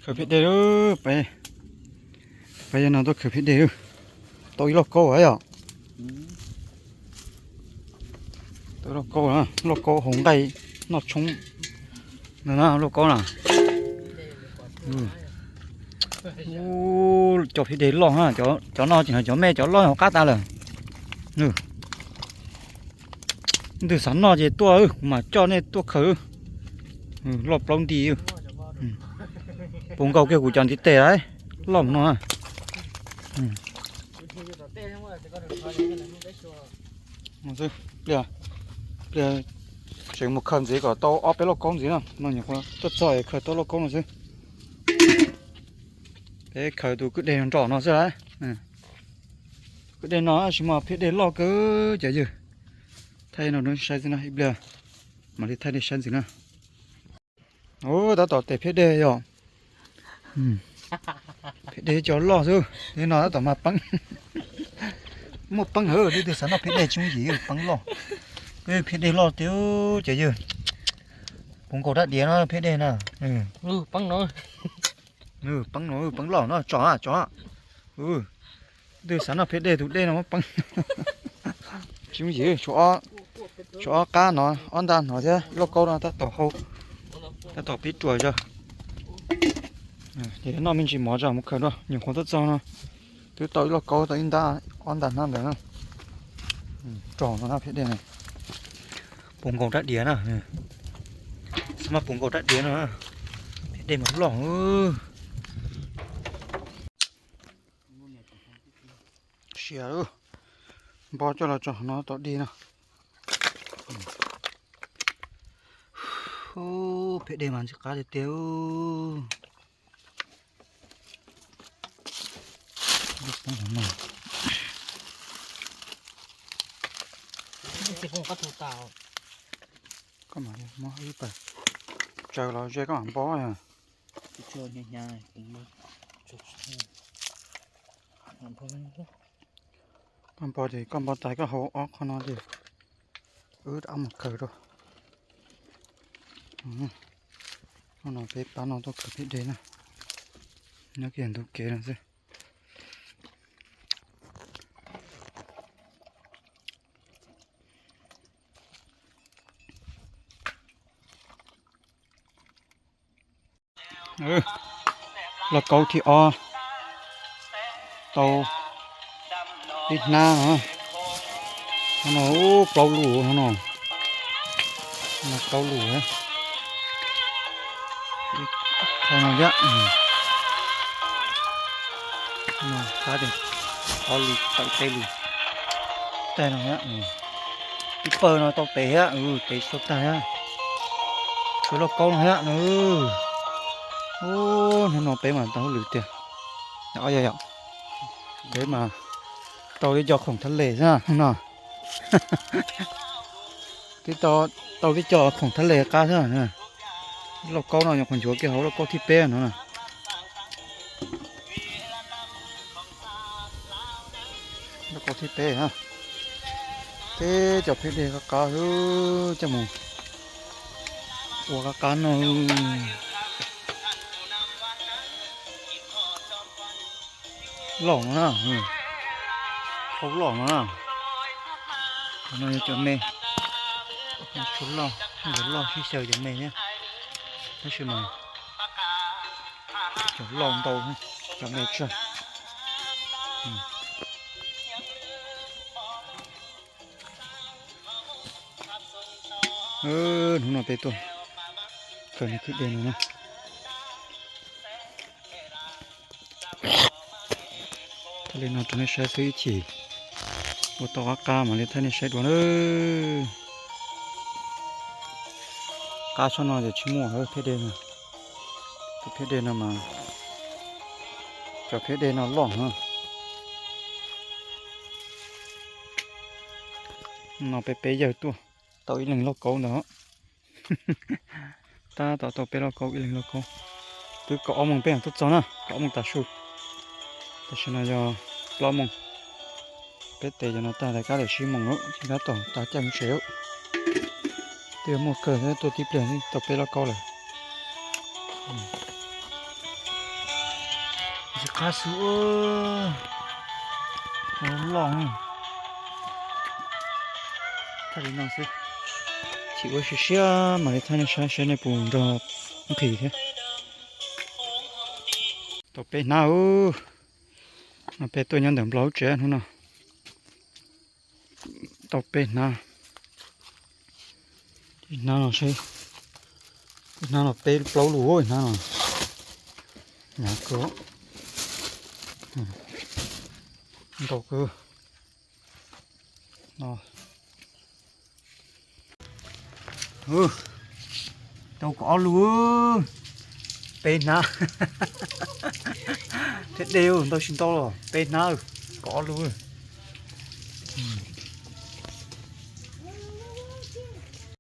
Khawb phiab dej lawm, peb, peb yog no tuaj khawb phiab dej lawm. Tau ib lauj kaub yom. Tau lauj kaub, lauj kaub hauv nqaij noj tshoob no na, lauj kaub na. Cov phiab dej loj na, cov no tseem yog cov me, cov loj hauv qab tas lawm. Leej twg xav noj ces tuaj, kuv mam coj nej tuaj khawb. Loj plaub nti. Puv nkaus kiag kuv cov ntiv tes lawm, loj no. Pliag, pliag tseem mus khaws ntxiv kom tau ob peb lauj kaub ntxiv no, no nyuam qhuav tuaj txog es khaws tau lauj kaub no xwb. Peb khaws tus kwj deg nrog no xwb lawm. Kwj deg no tab sis mas phiab dej loj kawg cov yawg. Thaij no rau nej saib xwb na, ib pliag mam li thaij nej saib ntxiv na. Tab tom tes phiab dej yom. Phiab dej cov loj xwb, li no tab tom mas peeb. Muaj peeb lawm, leej twg xav noj phiab dej tsis yooj yim, peeb loj. Phiab dej loj tiag cov yawg. Puv nkaus rab diav no phiab dej na. Peeb no, peeb loj no, tso, tso. Leej twg xav noj phiab dej tus dej no muab peeb. Tsis yooj yim, tshuav ob qab no, ob nta no thiab, lauj kaub no tab tom hau, tab tom pib ruas zog. Ces noj me ntsis mov tso mus khaws dua, nyuam qhuav tuaj txog no twb tau ib lauj kaub, tau ib nta, ob nta hnab ntawd na. Rog no na phiab dej no. Puv nkaus rab diav na. Xab mab puv nkaus rab diav no. Phiab dej mas loj. Sia, npo coj los tso no tom dig no. Phiab dej mas ntxim qab tiag tiag. Koj mam li muab ib pawg tsaws los ze koj mam npo. Koj npo ces koj npo tas koj hau ob qho no ces wb rov mus khaws rau. Hnub no peb pab no tuaj khaws phiab dej na, nyob kiag ntug kev no xwb. Lauj kaub thib ob tau ib hnab no. Hnub no plaub lus no, no plaub lus. Qhov no thiab, qab ces ob lus tawm peb lus. Tag no thiab, ib pawg no tau tev thiab, tev xau tag thiab. Tshuav lauj kaub no thiab no. Hnub no peb mas tau hauj lwm tiag. Yog, peb mas tau tib co khoom thab les xwb no. Twb tau tib co khoom thab les qab xwb. Lauj kaub no nyuam qhuav nchuav kiag hauv lauj kaub thib peb no na. Lauj kaub thib peb na. Teb cov phiab dej qab qab xwb coj mus ua qab qab no. Loj no na, qau loj no na. Qhov no yog cov me, tshuav loj, loj sib xyaw cov me thiab. Tab sis mas cov loj ntau, cov me tsawg. Hnub no peb tuaj khaws niag kwj deg no na. Thaij li no rau nej saib xwb, ib chim ua tau qab qab mam li thaij nej saib dua na. Qab tsob no ces tsis muaj phiab dej no. Tus phiab dej no mas, cov phiab dej no loj na. No peb peb yawg tuaj tau ib leeg lauj kaub ntawd. Tab tom tau peb lauj kaub, ib leeg lauj kaub. Twb kaum ob moos peb tuaj txog na, kaum ob moos tav su. Tam sim no yog plaub moos. Peb tes cov no tag lawm, kab li tsib moos lawm thiaj tab tom tav caij mus tsev lawm. Twb yog muaj kawg thiab, tuaj tib pliag tau peb lauj kaub lawm. Qab xwb, loj. Thaij li no xwb, chim ua siab siab mam li thaij nej saib seb nej puas nrog nqhis thiab. Tau peb hnab ub, no peb tuaj nyob ntawm nplog lub tsev hnub no. Tau peb hnab, ib hnab no seb, ib hnab no peb plaub lub hnab no. Hnyav kawg, ntau kawg no. Tau kaum ob lub, peb hnab. Thiab dej ntau tsis ntau los peb hnab, kaum ob lub.